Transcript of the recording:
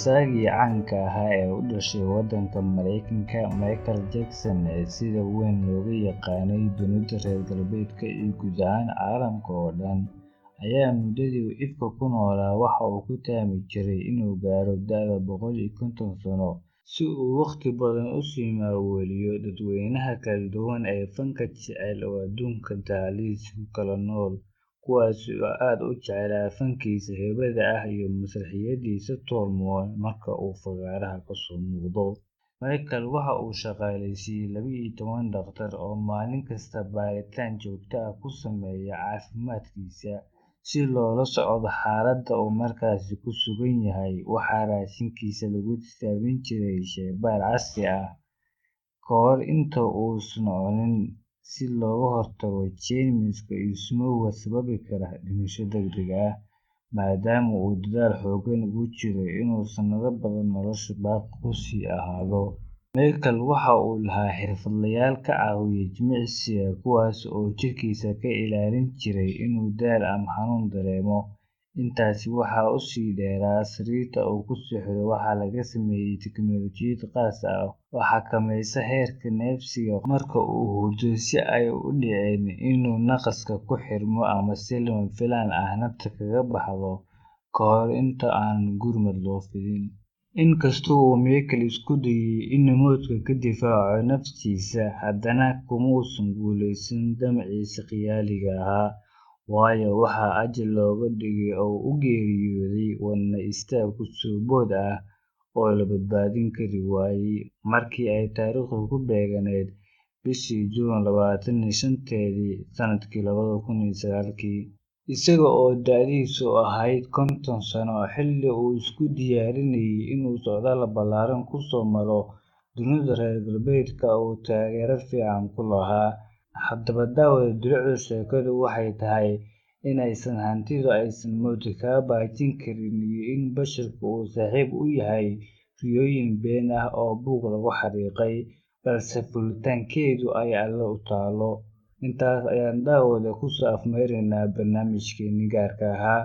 Heesaagii caanka ahaa ee u dhashay waddanka Mareykanka, Michael Jackson, ee sida weyn looga yaqaanay dunida reer galbeedka iyo guud ahaan caalamka oo dhan, ayaa muddadii uu ifka ku noolaa waxa uu ku taami jiray inuu gaaro da'da 150 sano si uu waqti badan u sii maaweeliyo dadweynaha kala duwan ee fanka jecel oo adduunka dacalladiisa ku kala nool, kuwaasi oo aad u jeclaa fankiisa hibada ah iyo masraxiyadiisa toolmoon marka uu fagaaraha ka soo muuqdo. Michael waxa uu shaqaaleysiiyay 12 dhakhtar oo maalin kasta baaritaan joogto ah ku sameeya caafimaadkiisa si loola socdo xaaladda uu markaasi ku sugan yahay. Waxaa raashinkiisa lagu tijaabin jiray shaybaar casri ah ka hor inta uusan cunin si looga hortago jeermiska iyo sumowga sababi kara dhimasho degdeg ah, maadaama uu dadaal xooggan ugu jiro inuu sanado badan nolosha baaqi ku sii ahaado. Michael waxa uu lahaa xirfadlayaal ka caawiya jimicsiga, kuwaas oo jirkiisa ka ilaalin jiray inuu daal ama xanuun dareemo. Intaasi waxaa usii dheeraa, sariirta uu ku seexdo waxaa laga sameeyay tiknoolajiyad khaas ah oo xakameysa heerka neefsiga marka uu hurdo si aanay u dhicin inuu naqaska ku xirmo ama si lama filaan ah nafta kaga baxdo ka hor inta aan gurmad loo fidin. Inkasta oo uu Michael isku dayay inuu mowdka ka difaaco naftiisa, haddana kuma uusan guuleysan damaciisii khiyaaliga ahaa, waayo waxaa ajal looga dhigay oo uu u geeriyooday wadne istaag ku soo bood ah oo la badbaadin kari waayay markii ay taariikhdu ku beegnayd bishii Juun 25-teedii sanadkii 2009-kii, isaga oo da'diisu ahayd 50 sano, xilli uu isku diyaarinayay inuu socdaal ballaaran ku soo maro dunida reer galbeedka oo uu taageero fiican ku lahaa. Haddaba daawade, dulucda sheekadu waxay tahay in aysan hantidu aysan mowdka kaa baajin karin, iyo in basharku uu saaxiib u yahay riyooyin been ah oo buug lagu xariiqay, balse fulitaankeedu ay Alle u taallo. Intaas ayaan daawade kusoo afmeeraynaa barnaamijkeenii gaarka ahaa.